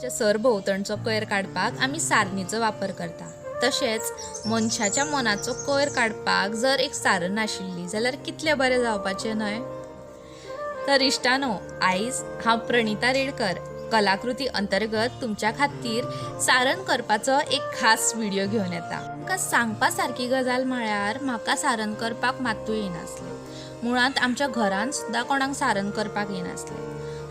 सरभोंवतणचो कोयर काडपाक आमी सारणीचो वापर करता. तशेंच मनशाच्या मनाचो कोयर काडपाक जर एक सारण आशिल्ली जाल्यार कितलें बरें जावपाचें न्हय? तर इश्टानो, आयज हांव प्रणिता रेडकर कलाकृती अंतर्गत तुमच्या खातीर सारण करपाचो एक खास व्हिडियो घेवन येता. तुमकां सांगपा सारकी गजाल म्हळ्यार म्हाका सारण करपाक मात्तूय येनासलें. मुळांत आमच्या घरांत सुद्दां कोणाक सारण करपाक येनासलें.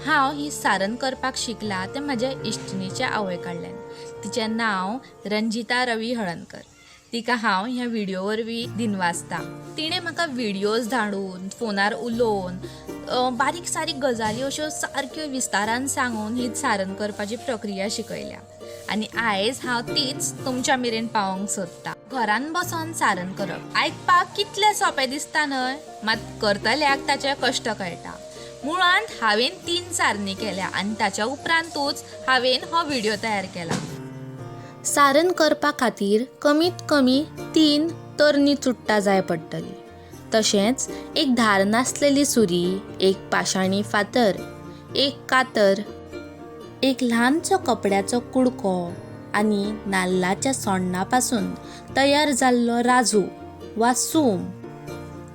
हांव ही सारण करपाक शिकलां तें म्हज्या इश्टिणीच्या आवय कडल्यान. तिचें नांव रंजिता रवी हळणकर. तिका हांव ह्या व्हिडियो वरवीं दिनवासता. तिणें म्हाका व्हिडियोज धाडून, फोनार उलोवन, बारीक सारीक गजाली अश्यो सारक्यो विस्तारान सांगून ही सारण करपाची प्रक्रिया शिकयल्या आनी आयज हांव तीच तुमच्या मेरेन पावोवंक सोदतां. घरान बसोन सारण करप आयकपाक कितलें सोंपें दिसता न्हय, मात करतल्याक ताचे कश्ट कळटा. मुळांत हांवें 3 सारणी केल्या आनी ताच्या उपरांतूच हांवें हो व्हिडियो तयार केला. सारण करपा खातीर कमीत कमी 3 तरणी चुट्टां जाय पडटली. तशेंच एक धार नासलेली सुरी, एक पाशाणी फातर, एक कातर, एक ल्हानसो कपड्याचो कुडको आनी नाल्लाच्या सोण्णा पासून तयार जाल्लो राजू वा सूम.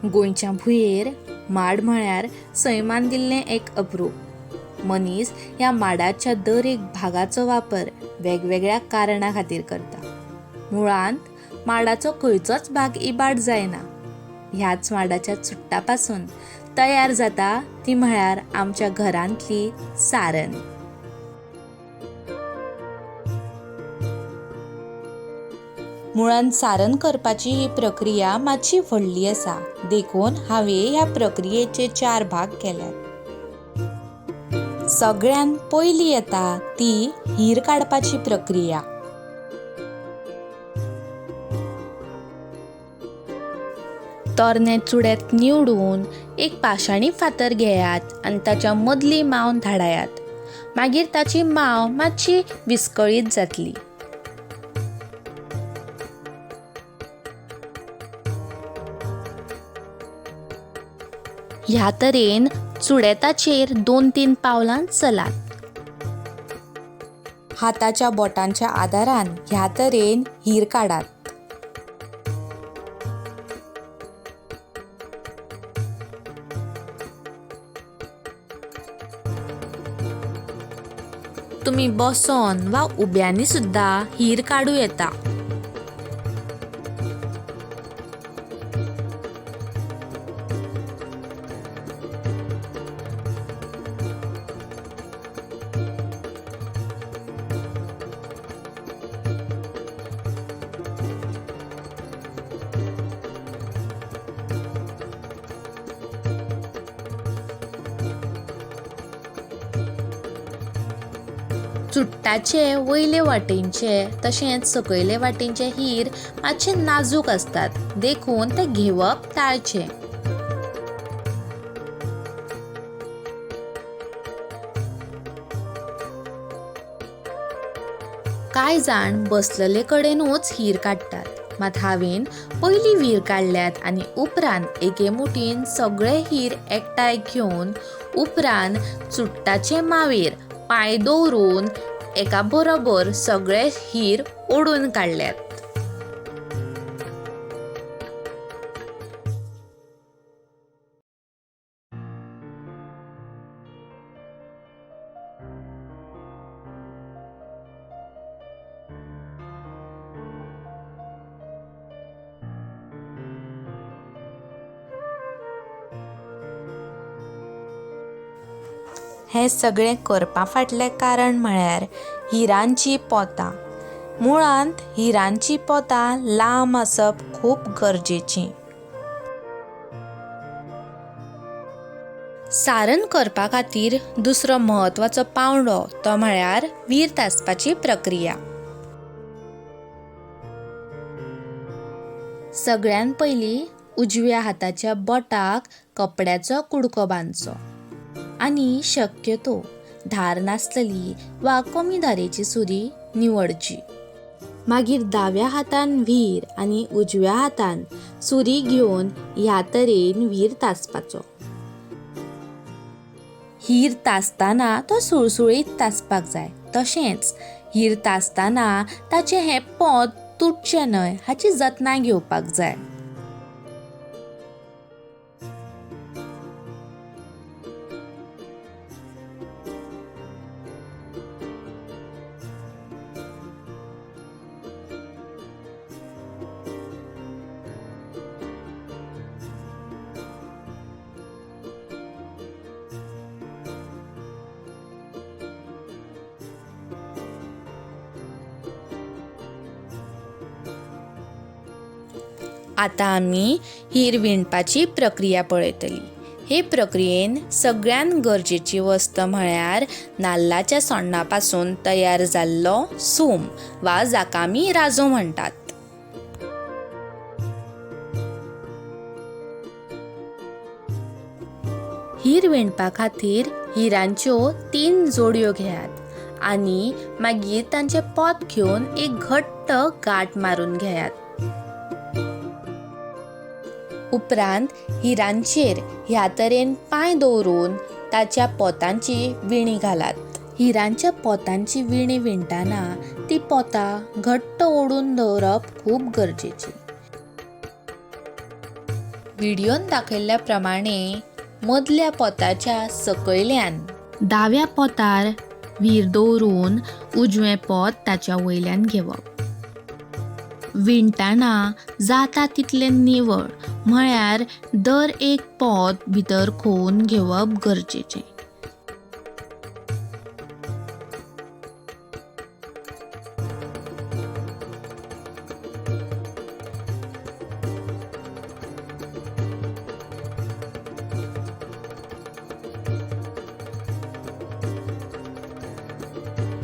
गोंयच्या भुंयेर माड म्हळ्यार सैमान दिल्लें एक अप्रूप. मनीस ह्या माडाच्या दर एक भागाचो वापर वेगवेगळ्या कारणां खातीर करता. मुळांत माडाचो खंयचोच भाग इबाड जायना. ह्याच माडाच्या चुट्टा पासून तयार जाता ती म्हळ्यार आमच्या घरांतली सारण. मुळांत सारण करपाची ही प्रक्रिया मातशी व्हडली आसा, देखून हांवें ह्या प्रक्रियेचे 4 भाग केल्यात. सगळ्यान पयली येता ती हीर काडपाची प्रक्रिया. तरणे चुड्यात निवडून एक पाशाणी फातर घेयात आनी ताच्या मदली माव धाडायात. मागीर ताची माव मातशी विस्कळीत जातली. ह्या तरेन चुडेताचेर 2-3 पावलां चलात. हाताच्या बोटांच्या आदारान ह्या तरेन हीर काडात. तुमी बसोन वा उब्यांनी सुद्दां हीर काडूं येता. चुट्टाचे वयले वाटेनचे तशेंच सकयले वाटेनचे हीर मातशे नाजूक आसतात, देखून ते घेवप टाळचें. कांय जाण बसलेले कडेनूच हीर काडटात, मात हांवें पयलीं व्हीर काडल्यात आनी उपरांत एके मुठीन सगळे हीर एकठांय घेवन उपरांत चुट्टाचे मावेर पांय दवरून एका बरोबर सगळे हीर ओडून काडल्यात. हें सगळें करपा फाटलें कारण म्हळ्यार हिरांची पोतां. मुळांत हिरांची पोतां लांब आसप खूब गरजेचीं. सारण करपा खातीर दुसरो म्हत्वाचो पांवडो तो म्हळ्यार व्हीर तासपाची प्रक्रिया. सगळ्यान पयलीं उजव्या हाताच्या बोटाक कपड्याचो कुडको बांदचो आनी शक्यतो धार नासतली वा कमी धारेची सुरी निवडची. मागीर दाव्या हातान व्हीर आनी उजव्या हातान सुरी घेवन ह्या तरेन व्हीर तासपाचो. हीर तासतना तो सुळसुळीत तासपाक जाय. तशेंच हीर तासतना ताचें हें पोंत तुटचें न्हय हाची जतनाय घेवपाक जाय. आतां आमी हीर विणपाची प्रक्रिया पळयतली. हे प्रक्रियेन सगळ्यान गरजेची वस्त म्हळ्यार नाल्लाच्या सोण्णा पासून तयार जाल्लो सूम वा जाका आमी राजो म्हणटात. हीर विणपा खातीर हिरांच्यो 3 जोडयो घेयात आनी मागीर तांचे पोत घेवन एक घट्ट गांठ मारून घेयात. उपरांत हिरांचेर ह्या तरेन पांय दवरून ताच्या पोतांची विणी घालात. हिरांच्या पोतांची विणी विणटना ती पोतां घट्ट ओडून दवरप खूब गरजेची. व्हिडियोन दाखयल्ल्या प्रमाणे मदल्या पोताच्या सकयल्यान दाव्या पोतार व्हीर दवरून उजवें पोत ताच्या वयल्यान घेवप. विणटना जाता तितलें निवळ म्हळ्यार दर एक पोत भितर खोवन घेवप गरजेचें.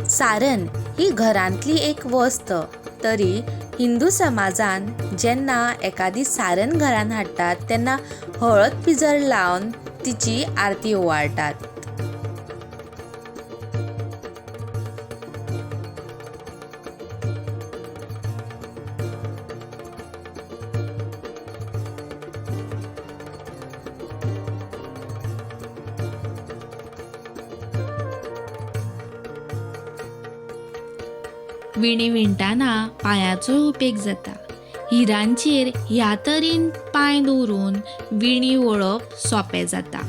सारन ही घरांतली एक वस्त तरी हिंदू समाजान जेन्ना एकादी सारन घरान हाडटात तेन्ना हळद पिंजर लावन तिची आरती ओवाळटात. विणी विणटना पांयाचोय उपेग जाता. हिरांचेर ह्या तरेन पांय दवरून विणी वळप सोंपें जाता.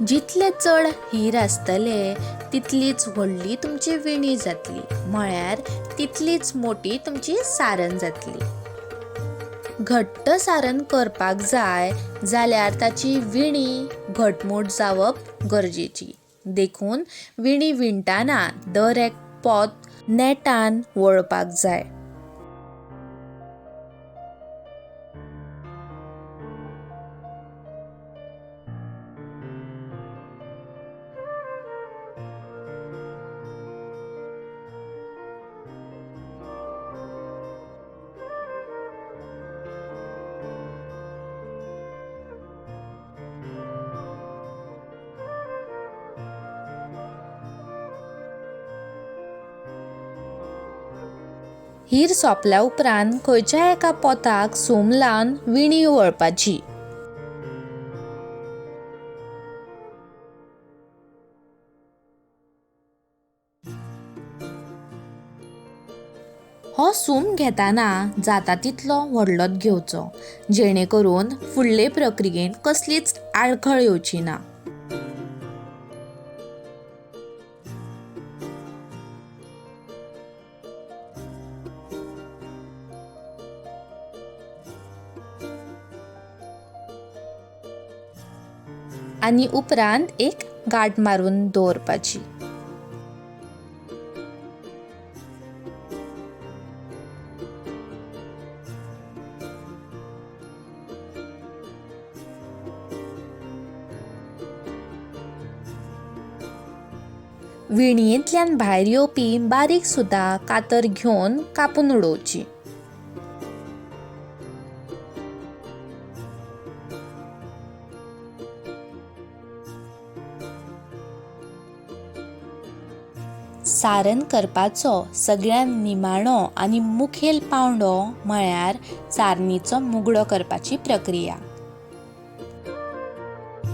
जितले चड हीर आसतले तितलीच व्हडली तुमची विणी जातली, म्हळ्यार तितलीच मोटी तुमची सारन जातली. घट्ट सारन करपाक जाय जाल्यार ताची विणी घटमूट जावप गरजेची. देखून विणी विणटना दर एक पोत नेटान वळपाक जाय. हीर सोंपल्या उपरांत खंयच्याय एका पोताक सूम लावन विणी वळपाची. हो सूम घेताना जाता तितलो व्हडलोच घेवचो, जेणे करून फुडले प्रक्रियेन कसलीच आडखळ येवची ना. आनी उपरांत एक गांठ मारून दवरपाची. विणयेंतल्यान भायर येवपी बारीक सुद्दां कातर घेवन कापून उडोवची. सारन करपाचो सगळ्यान निमाणो आनी मुखेल पांवडो म्हळ्यार सारणीचो मुगडो करपाची प्रक्रिया.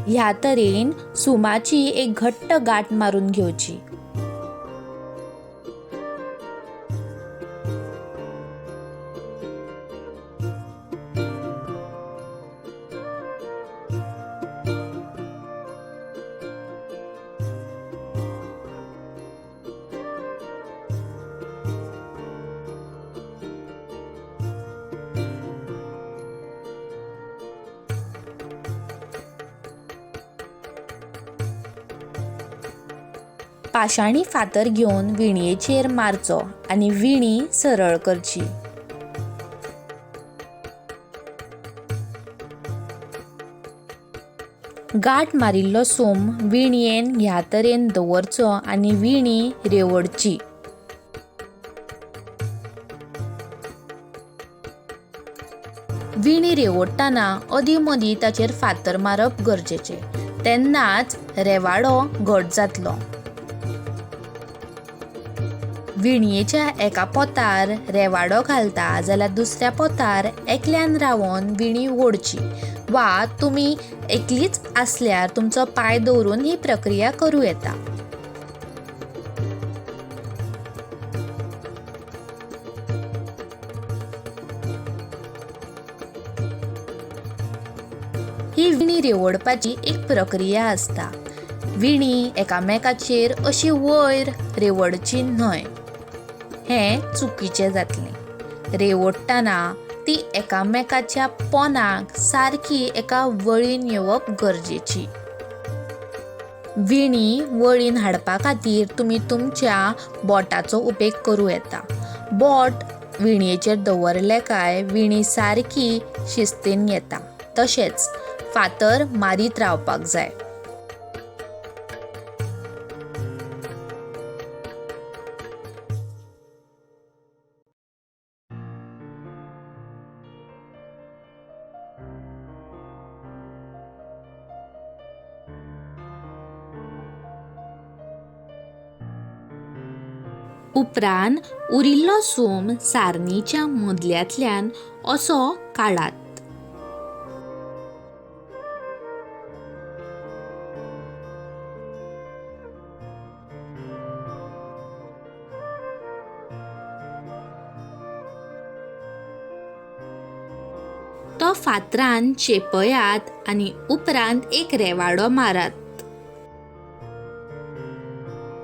ह्या तरेन सुमाची एक घट्ट गांठ मारून घेवची. पाशाणी फातर घेवन विणयेचेर मारचो आनी विणी सरळ करची. गांठ मारिल्लो सूम विणयेन ह्या तरेन दवरचो आनी विणी रेवडची. विणी रेवडटना अदीं मदीं ताचेर फातर मारप गरजेचें, तेन्नाच रेवाडो घट जातलो. विणयेच्या एका पोतार रेवाडो घालता जाल्यार दुसऱ्या पोतार एकल्यान रावन विणी ओडची वा तुमी एकलीच आसल्यार तुमचो पांय दवरून ही प्रक्रिया करूं येता. ही विणी रेवडपाची एक प्रक्रिया आसता. विणी एकामेकाचेर अशी वयर रेवडची न्हय, हें चुकीचें जातलें. रेवडटना ती एकामेकाच्या पोनाक सारकी एका वळीन येवप गरजेची. विणी वळीन हाडपा खातीर तुमी तुमच्या बोटाचो उपेग करूं येता. बोट विणयेचेर दवरलें काय विणी सारकी शिस्तीन येता. तशेंच फातर मारीत रावपाक जाय. उपरांत उरिल्लो सूम सारणीच्या मदल्यांतल्यान असो काडात. तो फातरान चेपयात आनी उपरांत एक रेवाडो मारात.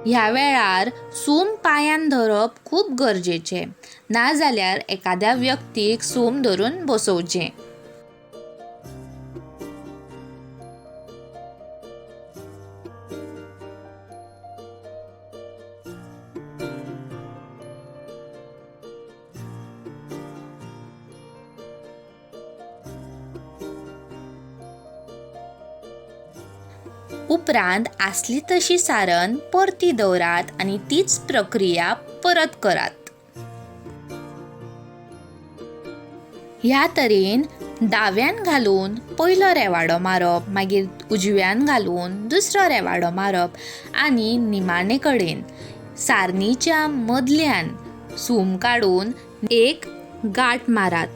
ह्या वेळार सूम पांयान धरप खूब गरजेचें, नाजाल्यार एखाद्या व्यक्तीक सूम धरून बसोवचें. उपरांत आसली तशी सारण परती दवरात आनी तीच प्रक्रिया परत करात. ह्या तरेन दाव्यान घालून पयलो रेवाडो मारप, मागीर उजव्यान घालून दुसरो रेवाडो मारप आनी निमाणे कडेन सारणीच्या मदल्यान सूम काडून एक गांठ मारात.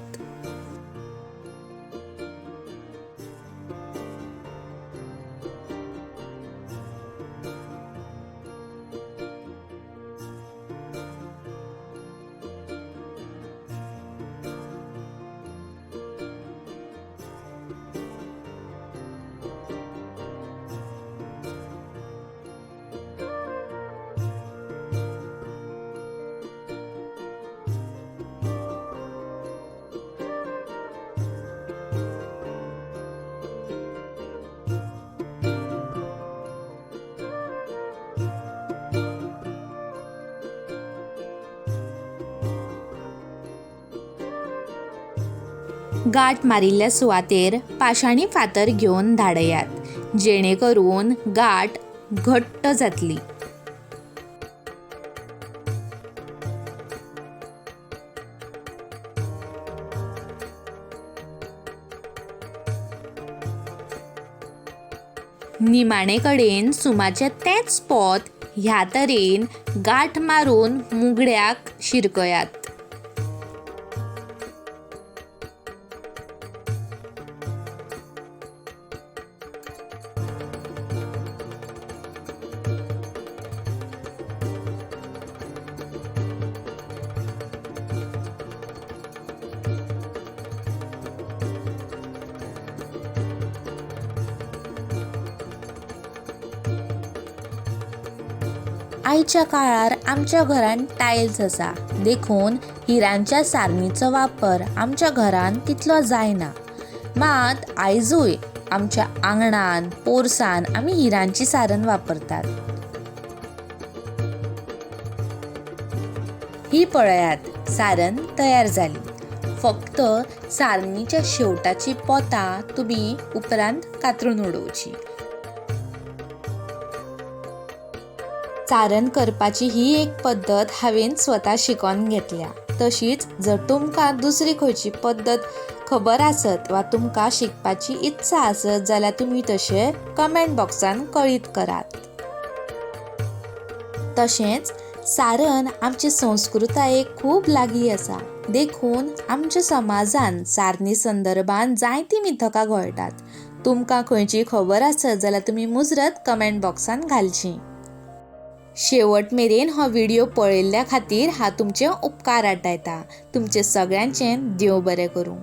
गांठ मारिल्ल्या सुवातेर पाशाणी फातर घेवन धाडयात, जेणे करून गांठ घट्ट जातली. निमाणे कडेन सुमाचें तेंच पोत ह्या तरेन गांठ मारून मुगड्याक शिरकयात. आयच्या काळार आमच्या घरान टायल्स आसा, देखून हिरांच्या सारणीचो वापर आमच्या घरान तितलो जायना. मात आयजूय आमच्या आंगणान पोरसान आमी हिरांची सारण वापरतात. ही पळयात सारण तयार जाली. फक्त सारणीच्या शेवटाची पोतां तुमी उपरांत कातरून उडोवची. सारण करपाची ही एक पद्दत हांवें स्वता शिकोन घेतल्या. तशीच जर तुमकां दुसरी खंयची पद्दत खबर आसत वा तुमकां शिकपाची इत्सा आसत जाल्यार तुमी तशें कमेंट बॉक्सान कळीत करात. तशेंच सारण आमचे संस्कृतायेक खूब लागीं आसा, देखून आमच्या समाजान सारणी संदर्भान जायतीं मिथकां घोळटात. तुमकां खंयची खबर आसत जाल्यार तुमी मुजरत कमेंट बॉक्सान घालची. शेवट मेरेन हो व्हिडियो पळयल्ल्या खातीर हांव तुमचे उपकार आटायता. तुमचे सगळ्यांचे देव बरें करूं.